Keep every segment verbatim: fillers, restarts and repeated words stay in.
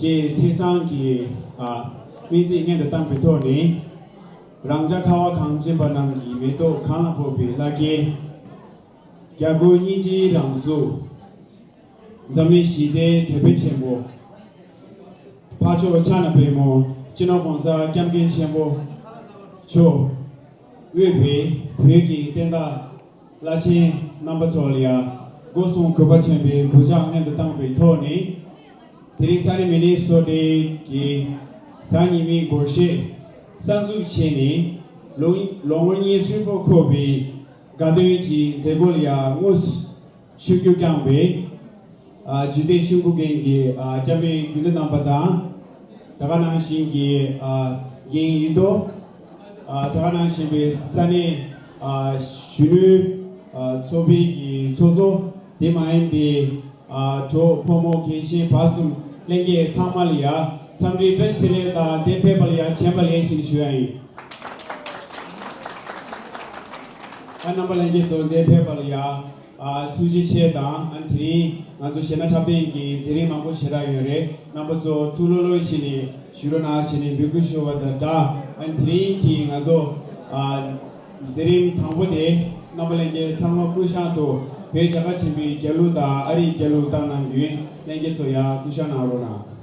ཞེས་ཚེས་བཟང་གི་ཨ་སྨོན་ཚིག་སྙན་དུ་བཏང་པའི་ཐོག་ནས། རང་ཅག་ཁ་བ་གངས་ཅན་པ་རྣམས་ཀྱི་མེ་ཏོག་གང་ལ་ཕོག་པའི་བླ་རྒན། རྒྱལ་ཀུན་སྙིང་རྗེའི་རང་གཟུགས། འཛམ་གླིང་ཞི་བདེའི་དེད་དཔོན་ཆེན་པོ། འཕགས་མཆོག་ཕྱག་ན་པདྨོ། སྤྱི་ནོར་༸གོང་ས་༸སྐྱབས་མགོན་ཆེན་པོ་མཆོག་དབུས་པའི་བོད་ཀྱི་བསྟན་བདག་བླ་ཆེན་རྣམ་པ་ཚོ་ལ་ཡང་སྒོ་གསུམ་གུས་པ་ཆེན་པོའི་གུས་ཕྱག་སྙན་དུ་བཏང་པའི་ཐོག་ནས། དེ་རིང་ས་གནས་མི་ནི་སོ་ཊའི་གི་གཟའ་ཉི་མའི་སྒོར་གཞས་གསར་འཛུགས་བྱས་ནས། ལོ་ལོ་ངོ་གཉིས་ཧྲིལ་པོ་འཁོར་བའི་དགའ་སྟོན་གྱི་མཛད་སྒོ་ལ་ཡང་དངོས་སུ་ཆིབས་བསྒྱུར་བསྐྱངས་པའི་ཨ་འཇུ་སྟེགས་ཆུང་བུ་རྒན་གྱི་ཨ་སྐྱབས་མགོན་རྒྱུན་ལས་རྣམ་པ་དང་། ད་ག་ནང་བཞིན་གྱི་ཨ་རྒན་ཡིན་མདོ། ཨ་ད་ག་ནང་བཞིན་པའི་ས་གནས་ཨ་གཞོན་ནུའི་ཨ་ཚོགས་པའི་གི་ཚོགས་གཙོ། དེ་མ་ཡིན་པའི་ཨ་གྲོགས་ཕོ་མོ་རྒན་གཞོན་བར་གསུམ་ལྷན་རྒྱས་ཚང་མ་ལ་ཡང་འཚམས་འདྲི་བཀྲ་ཤིས་བདེ་ལེགས་དང་འདིར་ཕེབས་པ་ལ་ཡང་བྱོན་པ་ལེགས་ཞེས་ཞུ་ཡ་ཡིན། ཨ་རྣམ་པ་ལྷན་རྒྱས་ཚོ་འདིར་ཕེབས་པ་ལ་ཡང་ཨ་ཐུགས་རྗེ་ཆེ་དང་། ཨ་དེ་རིང་ང་ཚོ་གཞས་སྣ་འཁྲབ་སྟོན་གྱི་མཛད་རིམ་མང་པོ་ཞེ་དྲག་ཡོད་རེད། རྣམ་པ་ཚོ་ཐུགས་ལྷོད་ལྷོད་བྱས་ནས་བཞུགས་རོགས་གནང་བྱས་ནས་འབོད་སྐུལ་ཞུ་བ་དང་སྦྲགས། ཨ་དེ་རིང་གི་ང་ཚོ་ཨ་མཛད་རིམ་དང་པོ་དེ་རྣམ་པ་ལྷན་རྒྱས་ཚང་མ་སྐུ་བཞག་ཏུ་བོད་རྒྱལ་ཁབ་ཆེན་པོའི་རྒྱལ་གླུ་དང་ཨ་རིའི་རྒྱལ་གླུ་བཏང་གནང་རྒྱུ་ཡིན། ལྷན་རྒྱས་ཚོ་ཡང་སྐུ་བཞག་གནང་རོགས་གནང་།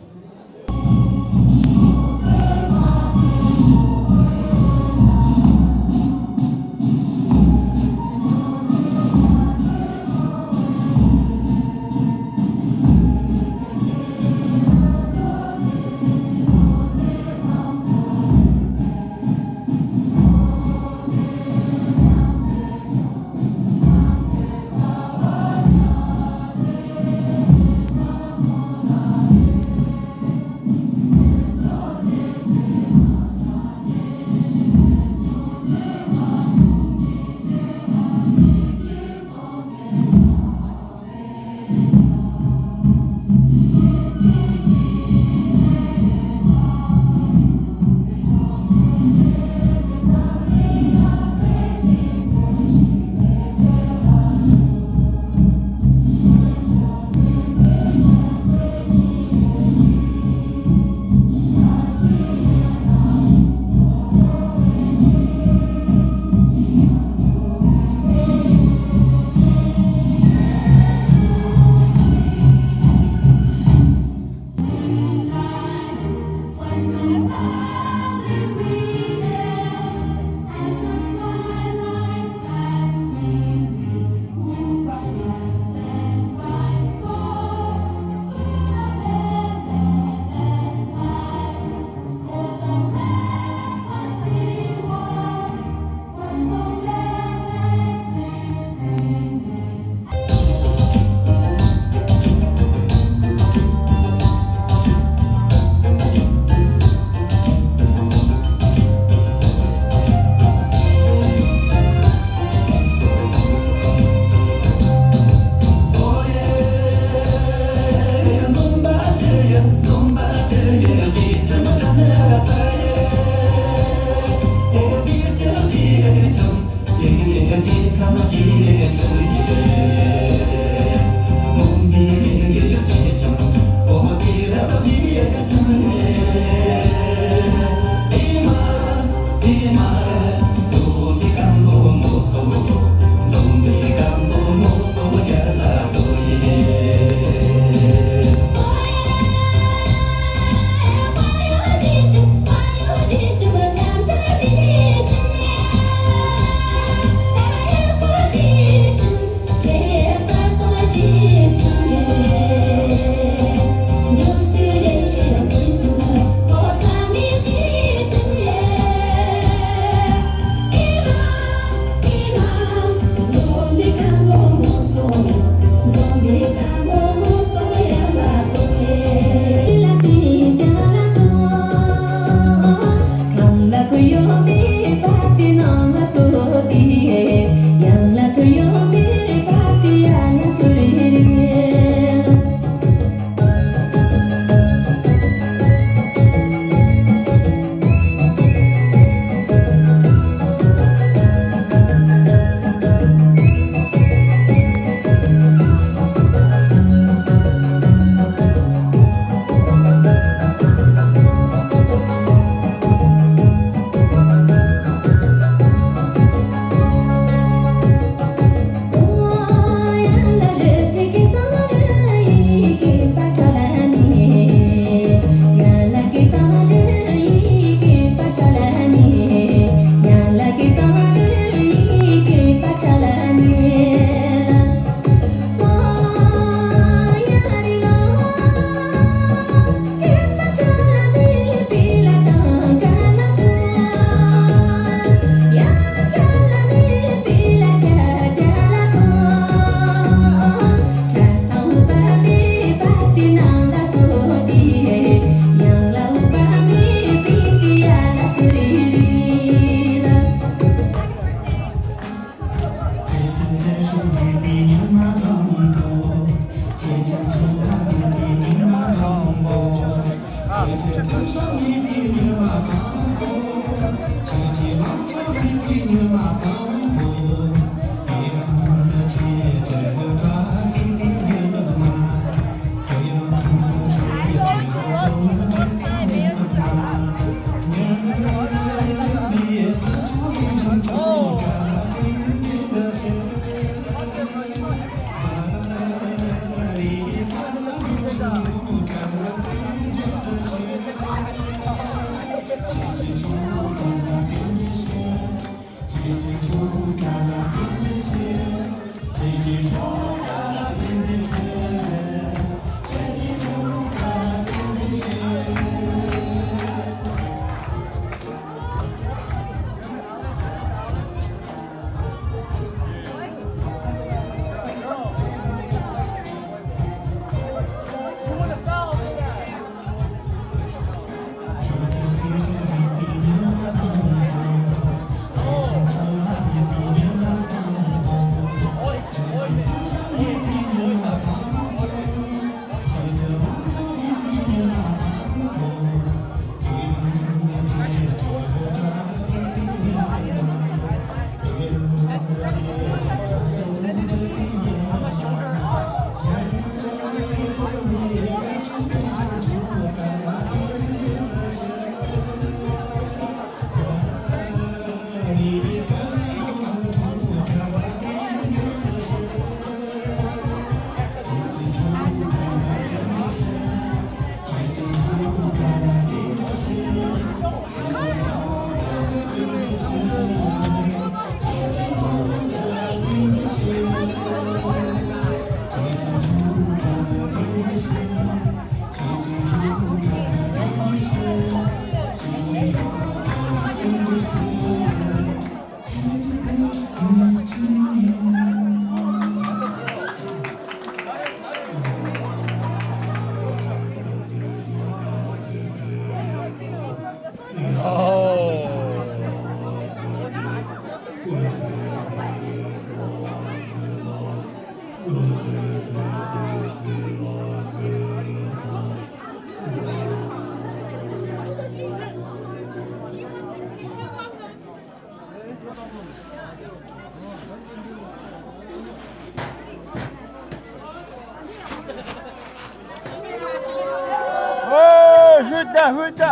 ཨོ། ཧུད་ད་ཧུད་ད།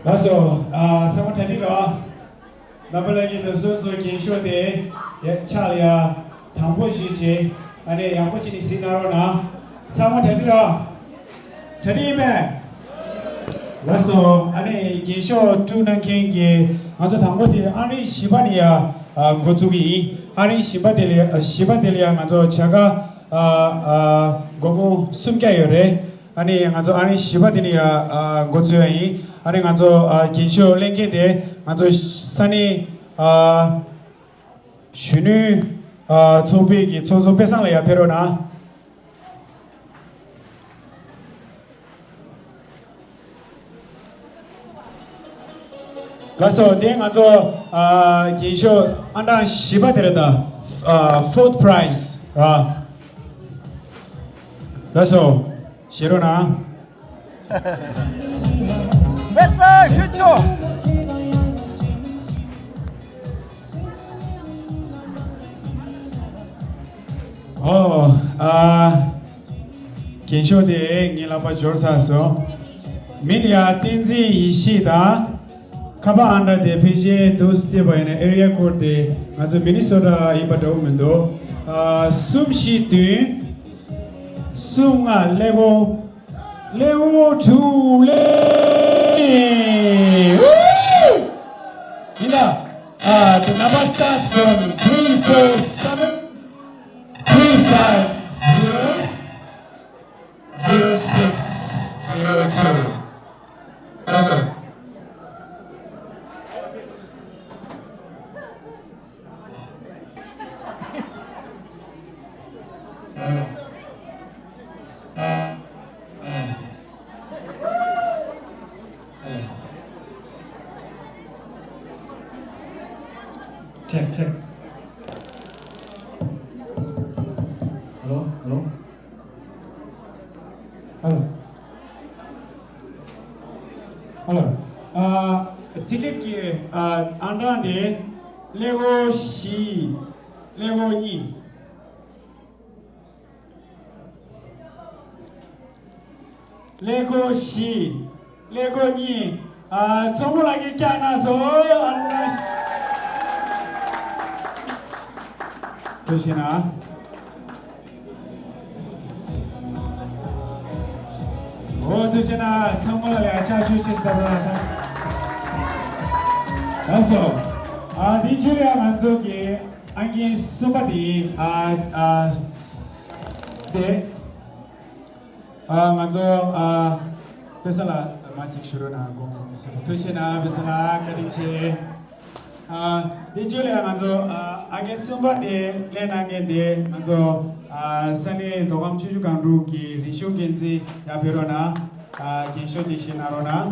ལགས་སོ། ཨ། ཚང་མ་གྲ་སྒྲིག་རོགས། རྣམ་པ་ལྷན་རྒྱས་ཚོ་སོ་སོའི་རྒྱན་ཤོག་དེ་ཡ་ཕྱག་ལ་ཡ་དམ་པོ་བྱས་བྱས། ཨ་ནི་ཡག་པོ་བྱས་ནས་གཟིགས་གནང་རོགས་གནང་། ཚང་མ་གྲ་སྒྲིག་རོགས། གྲ་སྒྲིག་ཡིན་པས། ལགས་སོ། ཨ་ནི་རྒྱན་ཤོག་དཀྲུག་གནང་མཁན་གྱི་ང་ཚོ་དང་པོ་དེ་ཨང་རིམ་བཞི་པ་ནས་ཡ་ཨ་འགོ་བཙུགས་ཀྱི་ཡིན། ཨང་རིམ་བཞི་པ་དེ་ལ་ཡ་བཞི་པ་དེ་ལ་ཡ་ང་ཚོ་བྱ་དགའ་ཨ་ཨ་སྒོར་མོ་སུམ་བརྒྱ་ཡོད་རེད། ཨ་ནི་ང་ཚོ་ཨང་རིམ་བཞི་པ་དེ་ནས་ཡ་ཨ་འགོ་འཛུགས་ཡ་ཡིན། ཨ་ནི་ང་ཚོ་ཨ་རྒྱན་ཤོག་ལེན་མཁན་དེ་ང་ཚོ་ས་གནས་ཨ་གཞོན་ནུའི་ཨ་ཚོགས་པའི་གི་ཚོགས་གཙོ་དཔེ་བཟང་ལགས་ཡར་ཕེབས་རོགས་གནང་། ལགས་སོ། དེ་ང་ཚོ་ཨ་རྒྱན་ཤོག་ཨང་གྲངས་བཞི་པ་དེ་རེད་ད། ཨ་fourth prize་ར། ལགས་སོ། བཞེས་རོགས་གནང་། བེ་སེ་ཧི་ཏོ། ཨོ། ཨ། རྒྱན་ཤོག་དེ་ངའི་ལག་པ་འབྱོར་ཚར་སོང་། མིང་ལ་ཡ་བསྟན་འཛིན་ཡེ་ཤེས་དང་། ཁ་པར་ཨང་གྲངས་དེ་ཕལ་ཆེར་འདུག་སེ་བལྟས་པ་ཡིན་ན་area code་དེ་ང་ཚོ་མི་ནི་སོ་ཊ་ཡིན་པ་འདྲ་བོ་མི་འདུག་ཨ། གསུམ་བཞི་བདུན། གསུམ་ལྔ་ཀླད་ཀོར། ཀླད་ཀོར་དྲུག་ཀླད། ཡིན་ད། Uh, the number starts from three four seven, three five zero, zero six zero two. That's all. ཧ་ལོ། ཧ་ལོ། ཨ། ཊི་ཀེ་ཊི་གི་ཨ་ཨང་གྲངས་དེ་ཀླད་ཀོར་བཞི། ཀླད་ཀོར་གཉིས། ཀླད་ཀོར་བཞི། ཀླད་ཀོར་གཉིས། ཨ། མཚོ་མོ་ལགས་ཀྱིས་བཀྱག་གནང་སོང་། ཨ། ཐུགས་རྗེ་གནང་། འོ། ཐུགས་རྗེ་གནང་། མཚོ་མོ་ལགས་ལ་ཕྱག་ཕྱིད་ཅིག་བཏབ་རོགས་གནང་། ལགས་སོ། ཨ། དེའི་རྗེས་ལ་ང་ཚོ་གི་ཨང་ཀི་གསུམ་པ་དེ། ཨ། ཨ། དེ། ཨ། ང་ཚོ། ཨ། པད་ས་ལགས་མར་ཅིག་བཞུགས་རོགས་གནང་། དགོངས། ཐུགས་རྗེ་གནང་། པད་ས་ལགས་བཀའ་དྲིན་ཆེ། ཨ། དེ་རྗེས་ལ་ང་ཚོ། ཨ། ཨང་ཀི་གསུམ་པ་དེ་སླེབས་གནང་མཁན་དེ་ང་ཚོ། ཨ། ས་གནས་མདོ་ཁམས་ཆུ་བཞི་སྒང་དྲུག་གི་རིག་གཞུང་འགན་འཛིན་ཡར་ཕེབས་རོགས་གནང་། ཨ། རྒན་ཤོས་དེ་བཞེས་གནང་རོགས་གནང་།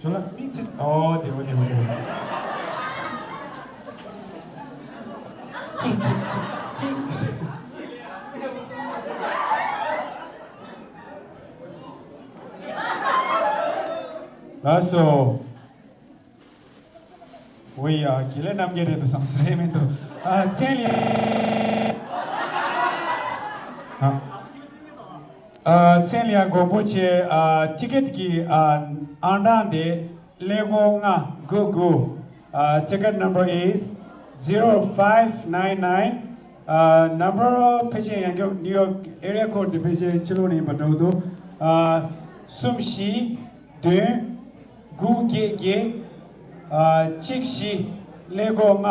ཇོ་ལགས་མིག་ཚིག་འོ་དེ། འོ་དེ། འོ་དེ། ཅིག་ཅིག་ཅིག། ལགས་སོ། འོ་ཡ། དགེ་ལེགས་རྣམ་རྒྱལ་རེད་འདུག་བསམ་སོང་། རེད་མི་འདུག། ཨ། མཚན་ལ། ཨ། ཨ། མཚན་ལ་དགོངས་པ་བཞེས། ཨ། ཊི་ཀེ་ཊི་གི། ཨ། ཨང་གྲངས་དེ་ཀླད་ཀོར་ལྔ་དགུ་དགུ། ཨ། Ticket number is zero five nine nine། ཨ། ནམ་བར་ཕལ་ཆེར་ཡང་སྐྱོབ་ནིའུ་ཡོག་ཨེ་རི་ཡ་ཀོཌ་དེ་ཕལ་ཆེར་ཕྱི་ལོགས་ནས་ཡིན་པ་འདྲ་བོ་འདུག། ཨ། གསུམ་བཞི་བདུན་དགུ་བརྒྱད་བརྒྱད། ཨ། གཅིག་བཞི་ཀླད་ཀོར་ལྔ།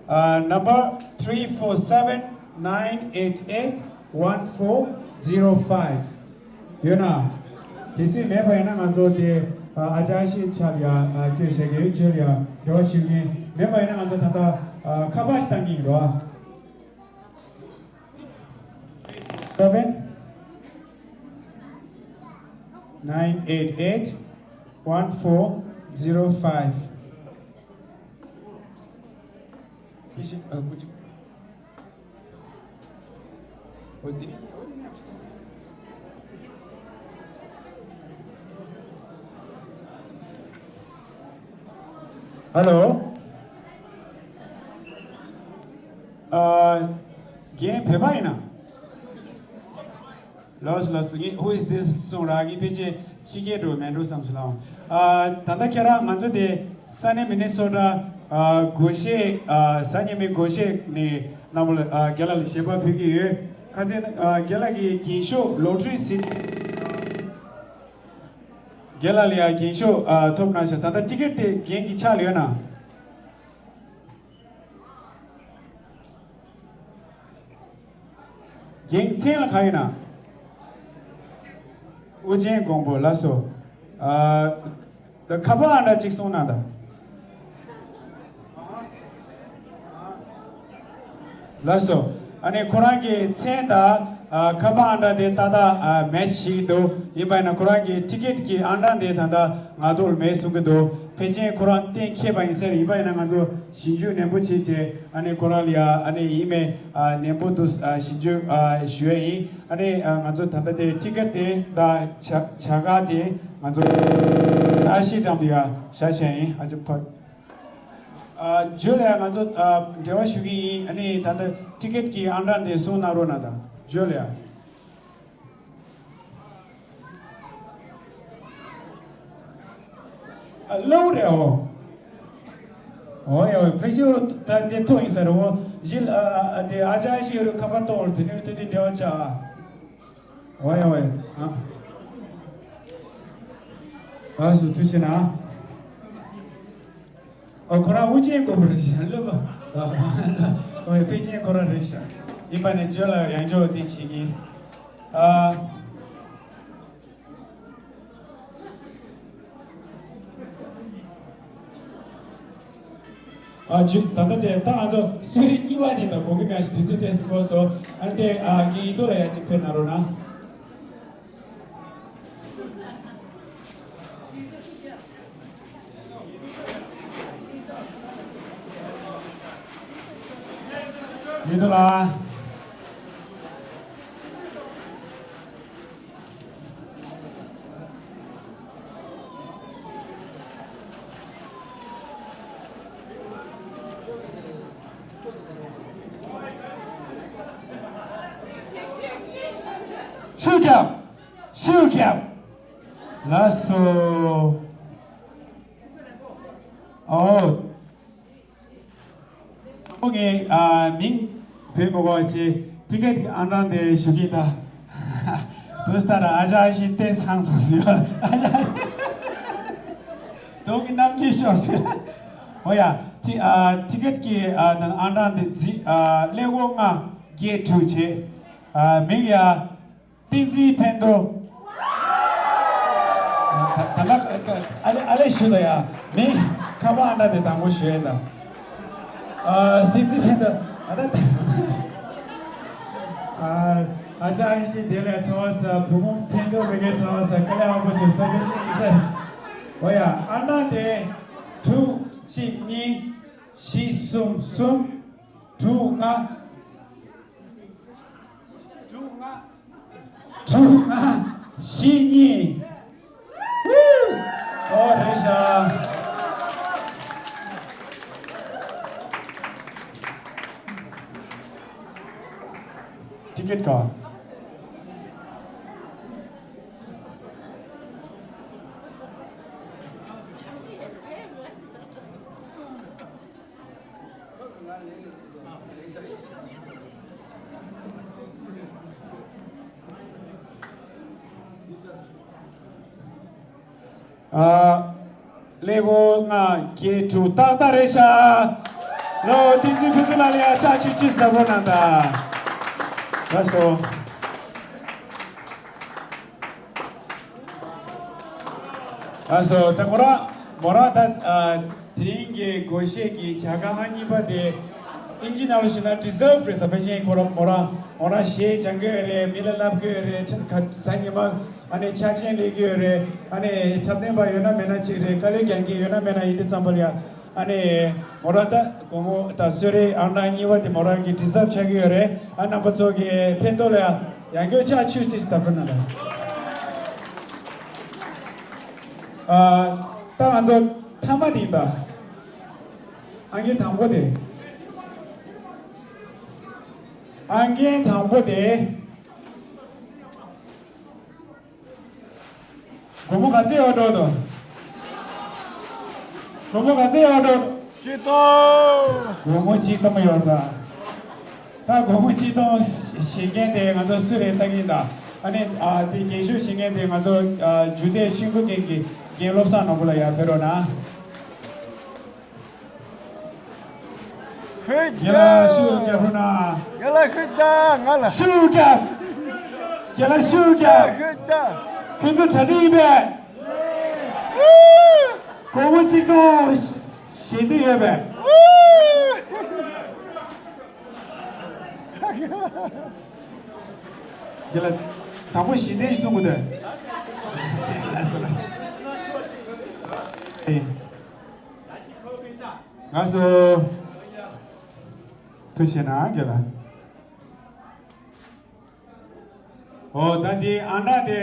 ཨ། number three four seven nine eight eight one four zero five། ཡོད་ན། གལ་སྲིད་མེད་པ་ཡིན་ན་ང་ཚོ་དེ། ཨ། ཨ་ཅག་ཤེས་ཆབ་ཡ། ཨ། སྐྱོད་བཞག་གི་ཡོད། ཁྱོད་ལ་ཡ་འབྲེལ་བ་ཞུ་མཁན་མེད་པ་ཡིན་ན་ང་ཚོ་ད་ལྟ། ཨ། ཁ་པར་ཞིག་བཏང་གི་ཡིན་རོ། Seven nine eight eight one four zero five། ཧ་ལོ། ཨ། རྒན་བོད་པ་ཡིན་ན། ལགས་སོ། ལགས་སོ། ངས་Who is this གསུངས་ར། ངས་ཕལ་ཆེར་ཕྱི་རྒྱལ་འགྲོ་མེད་འགྲོ་བསམ་སོང་ལགས། ཨ། ད་ལྟ་ཁྱེད་རང་ང་ཚོ་དེ་ས་གནས་མི་ནི་སོ་ཊ། ཨ། སྒོར་གཞས། ཨ། གཟའ་ཉི་མའི་སྒོར་གཞས་ནས་རྣམ་པ་ལ། ཨ། རྒན་ལགས་ལ་གཞས་པ་ཕུལ་གྱི་ཡོད། ཁ་སང་། ཨ། རྒན་ལགས་ཀྱི་རྒྱན་ཤོག་ལོ་ཊ་རི་སི། རྒན་ལགས་ལ་ཡ་རྒྱན་ཤོག་ཨ། ཐོབ་གནང་ཤག། ད་ལྟ་ཊི་ཀེ་ཊི་དེ་རྒན་གྱི་ཕྱག་ལ་ཡོད་ན། རྒན་མཚན་ལ་གང་ཡིན་ན། ཨོ་རྒྱན་མགོན་པོ། ལགས་སོ། ཨ། ད་ཁ་པར་ཨང་གྲངས་གཅིག་གསུངས་གནང་དང་། ལགས་སོ། ཨ་ནི་ཁོ་རང་གི་མཚན་དང་། ཨ། ཁ་པར་ཨང་གྲངས་དེ་ཏག་ཏག་ཨ། མེ་ཆི་བྱེད་ཀྱི་འདུག། ཡིན་པ་ཡིན་ན་ཁོ་རང་གི་ཊི་ཀེ་ཊི་གི་ཨང་གྲངས་དེ་ད་ལྟ་ང་ཚོར་མེད་གསུང་གི་འདུག། ཕལ་ཆེར་ཁོ་རང་གཏན་འཁེལ་བ་ཡིན་ས་རེད། ཡིན་པ་ཡིན་ན་ང་ཚོ་ཞིབ་འཇུག་ནན་པོ་བྱས་བྱས། ཨ་ནི་ཁོ་རང་ལ་ཡ། ཨ་ནི་ཡིན་མེད། ཨ། ནན་པོ་དུ། ཨ། ཞིབ་འཇུག་ཨ། ཞུ་ཡ་ཡིན། ཨ་ནི། ཨ། ང་ཚོ་ད་ལྟ་དེ་ཊི་ཀེ་ཊི་དེ་དང་བྱ་བྱ་དགའ་དེ་ང་ཚོ་ཨ་ཤི་འགྲམ་དུ་ཡ་བཞག་བཞག་ཡིན། ཨ་ཅག་ཕ། ཨ། ཇོ་ལགས་ང་ཚོ། ཨ། འབྲེལ་བ་ཞུ་གི་ཡིན། ཨ་ནི་ད་ལྟ་ཊི་ཀེ་ཊི་གི་ཨང་གྲངས་དེ་གསུང་གནང་རོགས་གནང་དང་། ཇོ་ལགས། ཨ། གློ་བུར་རེད། འོ། འོ་ཡ། འོ། ཕལ་ཆེར་ད་འདི་ཐོག་ཡིན་ས་རེད། འོ། ཞི་ལ། ཨ། ཨ། འདི་ཨ་ཅག་ཤི་ཡོད་རུ་ཁ་པར་གཏོང་བར་དེ་ནས་དེ་དེ་འབྲེལ་བ་བྱ། འོ་ཡ། འོ་ཡ། ཨ། ཨ་སུ་ཐུགས་ཆེ་ན། ཨོ། ཁོ་རང་ཨོ་རྒྱན་མགོན་པོ་རེད་ཤག། སློབ་པ། ཨོ། ཨོ། ཕལ་ཆེར་ཁོ་རང་རེད་ཤག། ཡིན་པ་ནས་ཇོ་ལགས་ཡང་སྐྱར་དེ་བྱེད་ཀྱིས། ཨ། ཨ། ཇོ། ད་ལྟ་དེ་ད་ང་ཚོ་གསོལ་རས་གཉིས་པ་དེ་དང་གོང་གི་མེད་ཞིག་དུས་ཚོད་ཏོག་ཙམ་འགོར་སོང་། ཨ། དེ། ཨ། རྒན་ཡིད་རྟོན་ལགས་ཡ་གཅིག་ཕེབས་གནང་རོགས་གནང་། མི་འདུག་ལ། ཤུགས་རྒྱབ། ཤུགས་རྒྱབ། ལགས་སོ། ཨོ། ངས་ཨ་མིང་བོས་མི་དགོས་ཅེས་ཊི་ཀེ་ཊི་གི་ཨང་གྲངས་དེ་ཞུ་གི་ད། བོས་ད་ར་ཨ་ཅག་ཞིག་བལྟས་ཚང་སོང་ཟེར་བ། ཨ་ཅག་དོན་གྱི་རྣམ་འགྱུར་ཤོག་ཟེར། ཨོ་ཡ། ཊི་ཨ་ཊི་ཀེ་ཊི་གི་ཨ་ད་ཨང་གྲངས་དེ་རྩིས་ཨ་ཀླད་ཀོར་ལྔ་བརྒྱད་དྲུག་བྱས། ཨ་མིང་ཡ། བསྟན་འཛིན་ཕན་ཐོགས། ད་ད་ལྟ་ཨ་ལེ་ཨ་ལེ་ཞུ་ད་ཡ། མིང་ཁ་པར་ཨང་གྲངས་དེ་དང་པོ་ཞུ་ཡ་ད། ཨ་བསྟན་འཛིན་ཕན་ཐོགས། ཨ་ད་ཨ་ཨ་ཅག་ཨ་ཤི་དེ་ལས་ཚ་བ་ཚ་བུ་མོ་ཕན་ཐོགས་མི་དགེ་ཚ་བ་ཚ་དཀའ་ལས་ཨ་པོ་བྱོས་ད་དེ་ཅི་ཡིན་ས། ཨོ་ཡ། ཨང་གྲངས་དེ་དྲུག་གཅིག་གཉིས་བཞི་གསུམ་གསུམ་དྲུག་ལྔ། དྲུག་ལྔ། དྲུག་ལྔ་བཞི་གཉིས། ཨོ་རེད་ཤག་ཊི་ཀེ་ཊི་ག་ཨ། ཀླད་ཀོར་ལྔ་བརྒྱད་དྲུག་ཏག་ཏག་རེད་ཤག་ལོ། བསྟན་འཛིན་ཕུན་ཚོགས་ལགས་ལ་ཡ་ཕྱག་མཆོད་ཅིག་ཟབ་པོ་གནང་དང་། ལགས་སོ། ལགས་སོ། ད་ཁོ་རང་མོ་རང་ད་ཨ་དེ་རིང་གི་སྒོར་གཞས་ཀྱི་བྱ་དགའ་ཨང་གཉིས་པ་དེ་ཨིན་ཇི་ནང་ལ་ཞུས་ན་ཌི་ཛརབ་རེད། ད་ཕལ་ཆེར་ཁོ་རང་མོ་རང་མོ་རང་གཞས་སྦྱང་གི་ཡོད་རེད། མི་ལ་བསླབ་གི་ཡོད་རེད། ཁ་གཟའ་ཉི་མ་ཨ་ནི་ཕྱག་ཆེན་ལས་ཀྱི་ཡོད་རེད། ཨ་ནི་འཁྲབ་སྟོན་པ་ཡོད་ན་མེད་ན་གཅིག་རེད། དཀའ་ལས་རྒྱག་མཁན་ཡོད་ན་མེད་ན་ཡིན་དུས་ཙམ་པ་ལ་ཡ། ཨ་ནི་མོ་རང་ད་སྒོར་མོ་ད་གསོལ་རས་ཨང་གྲངས་གཉིས་པ་དེ་མོ་རང་གི་ཌི་ཛརབ་ཆགས་ཀྱི་ཡོད་རེད། ཨ་རྣམ་པ་ཚོ་གི་ཕན་ཐོགས་ལ་ཡང་ཡང་བསྐྱར་ཕྱག་མཆོད་ཅིག་བཏབ་རོགས་གནང་། ཨ་ད་ང་ཚོ་མཐའ་མ་དེ་ཡིན་ད། ཨང་ཀི་དང་པོ་དེ། ཨང་ཀི་དང་པོ་དེ། སྒོར་མོ་ག་ཚོད་ཡོད་འགྲོ་དོ། སྒོར་མོ་ག་ཚོད་ཡོད་འགྲོ། གཅིག་སྟོང་། སྒོར་མོ་གཅིག་སྟོང་ཡོད་ད། ད་སྒོར་མོ་གཅིག་སྟོང་བཞེས་མཁན་དེ་ང་ཚོ་སུ་རེད་ལྟ་གི་ཡིན་ད། ཨ་ནི་ཨ་དེ་རྒན་ཤོས་བཞེས་མཁན་དེ་ང་ཚོ་ཨ་འཇུ་བདེ་ཤིང་ཕུ་རྒན་གྱི་རྒན་བློ་བཟང་ནོར་བུ་ལགས་ཡར་ཕེབས་རོགས་གནང་། ཁོས་རྒན་ལགས་ཤུགས་རྒྱབ་རོགས་གནང་། རྒན་ལགས་ཁོས་ད་ང་ལ་ཤུགས་རྒྱབ། རྒན་ལགས་ཤུགས་རྒྱབ། ཁོས་ད་ཁྱོད་ཚོ་གྲ་སྒྲིག་ཡིན་པས། སྒོར་མོ་གཅིག་སྟོང་བཞེས་འདོད་ཡོད་པས། རྒན་ལགས་དང་པོ་བཞེས་འདོད་གསུང་གི་འདུག་ལགས་སོ་ལགས་སོ། ཨེ། ང་ཚོ་ཐུགས་རྗེ་གནང་རྒན་ལགས། ཨོ་ད་འདི་ཨང་གྲངས་དེ་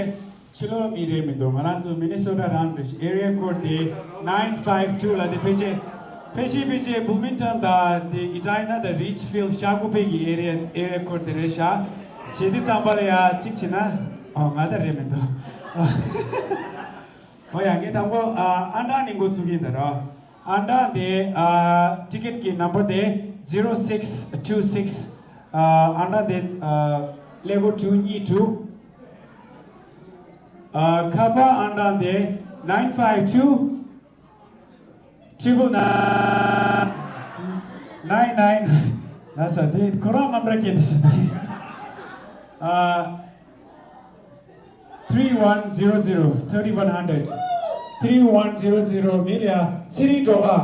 ཕྱི་ལོགས་མི་རེད་མི་འདུག་ང་རང་ཚོ་མི་ནི་སོ་ཊ་རང་རེད། ཨེ་རི་ཡ་ཀོཌ་དེ་ནའིན་ཕའིབ་ཊུ་ལ། དེ་ཕལ་ཆེར་ཕལ་ཆེར་ཕལ་ཆེར་བྷུ་མིན་ཊོན་དང་དེ་ཨི་ཌི་ཡ་ན་དང་རིཆ་ཕིལ་ཤར་ཁུག་པའི་གི་ཨེ་རི་ཡ་ཨེ་རི་ཡ་ཀོཌ་དེ་རེད་ཤག་བྱེད་དུས་ཙམ་པ་ལ་ཡ་གཅིག་བྱེད་ན། ཨོ་ང་ད་རེད་མི་འདུག་ཨོ་ཡ། ངས་དང་པོ་ཨ་ཨང་གྲངས་ནས་འགོ་ཚུགས་ཀྱི་ཡིན་ད་ར། ཨང་གྲངས་དེ་ཨ་ཊི་ཀེ་ཊི་གི་ནམ་བར་དེ་zero six two six། ཨ་ཨང་གྲངས་དེ་ཨ་ཀླད་ཀོར་དྲུག་གཉིས་དྲུག་ཨ་ཁ་པར་ཨང་གྲངས་དེ་nine five two triple nine nine nine། ལགས་སོ། དེ་ཁོ་རང་ཨམ་ར་སྐད་དེ་ཤི་ནི། ཨ། three one zero zero thirty one hundred three one zero zero མི་ལ་ཡ་ཚེ་རིང་སྒྲོལ་དཀར།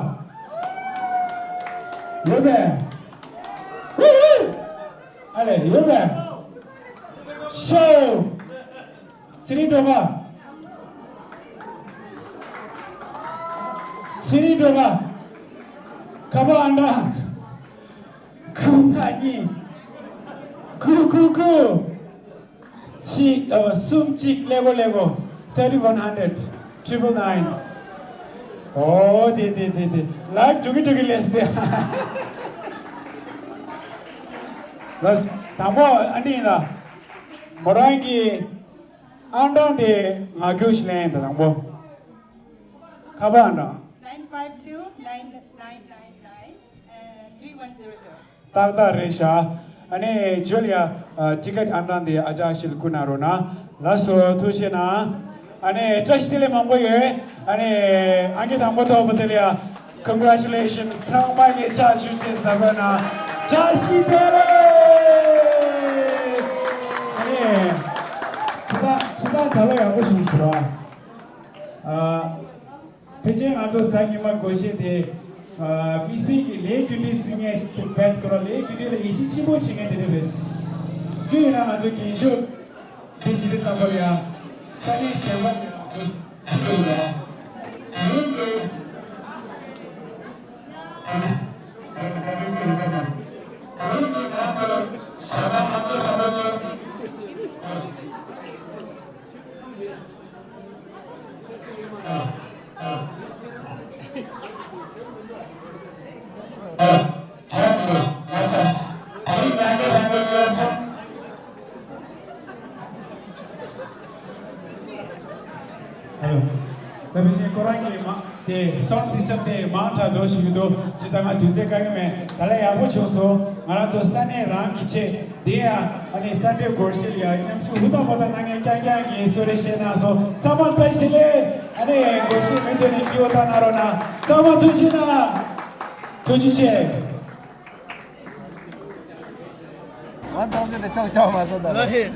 ཡོད་པས། ཨ་ལས་ཡོད་པས། ཤོ། ཚེ་རིང་སྒྲོལ་དཀར། ཚེ་རིང་སྒྲོལ་དཀར། ཁ་པར་ཨང་གྲངས། ཁུ་ཁ་གཉིས། ཁུ་ཁུ་ཁུ། གཅིག་ཨ་གསུམ་གཅིག་ཀླད་ཀོར་ཀླད་ཀོར། thirty one hundred triple nine། ཨོ་དེ་དེ་དེ་དེ་ལའིབ་འགྲོ་གི་འགྲོ་གི་ལས་དེ། ལགས་དང་པོ་ཨ་ནི་ཡིན་ད། མོ་རང་གི་ཨང་གྲངས་དེ་ངག་རྒྱུགས་ཤིག་ལེན་ཡིན་ད་དང་པོ། ཁ་པར་ཨང་གྲངས། nine five two nine nine nine nine three one zero zero། ཏག་ཏག་རེད་ཤག་ཨ་ནི་ཇོལ་ཡ་ཊི་ཀེ་ཊི་ཨང་གྲངས་དེ་ཨ་ཅག་ཤིལ་བསྐུར་གནང་རོགས་གནང་། ལགས་སོ་ཐུགས་རྗེ་གནང་། ཨ་ནི་བཀྲ་ཤིས་བདེ་ལེགས་མང་པོ་ཡོད། ཨ་ནི་ཨང་ཀི་དང་པོ་ཐོབ་པ་དེ་ལ་ཡ་congratulations། ཚང་མ་གི་ཕྱག་མཆོད་ཅེས་ལབ་རོགས་གནང་། བཀྲ་ཤིས་བདེ་ལེགས། ཨ་ནི་ཕྱི་ཟླ་ཕྱི་ཟླ་ད་ལོ་ཡག་པོ་བྱུང་སོང་ར། ཨ། ཕལ་ཆེར་ང་ཚོ་གཟའ་ཉི་མ་སྒོར་གཞས་དེ། ཨ། དམིགས་བསལ་གྱི་ལས་རྒྱུ་འབྲས་བརྩི་མཁན་དེ་བེད་ཁོ་རང་ལས་རྒྱུ་འབྲས་ལ་ཡིད་ཆེས་ཆེན་པོ་བྱེད་མཁན་དེ་འདྲ་རེད། རྒྱུ་ཡིན་ན་ང་ཚོ་རྒྱན་ཤོག་དེ་ཇི་ལྟར་བརྩམས་པ་ལ་ཡང་ས་གནས་གཞན་པ་ནས་ང་ཚོ་ཕུལ་དགོས་ལ། དེ་ཡིན་དུས། ད་བཞིན་ཁོ་རང་གིས་མ་དེ་sound system དེ་མང་དྲགས་འདུག་ཞུ་གི་འདུག་ཇི་ལྟར་ང་དུས་ཚོད་བཀག་གི་མེད། ད་ལས་ཡག་པོ་བྱུང་སོང་། ང་རང་ཚོ་ས་གནས་རང་གི་ཆེད། དེ་ཡང་ཨ་ནི་ས་འདྲའི་སྒོར་གཞས་ལ་ཡང་མཉམ་ཞུགས་ཧུར་ཐག་པ་དང་གནང་མཁན་རྐྱང་རྐྱང་གིས་གསོལ་རས་བཞེས་གནང་སོང་། ཚང་མར་བཀྲ་ཤིས་བདེ་ལེགས། ཨ་ནི་སྒོར་གཞས་མུ་མཐུད་ནས་སྤྲོད་གནང་རོགས་གནང་། ཚང་མ་ཐུགས་རྗེ་གནང་། ཐུགས་རྗེ་ཆེ། ང་ཐམས་ཅད་དེ་ཅོག་ཅོག་མ་སོང་ད། ལགས་ཤེས།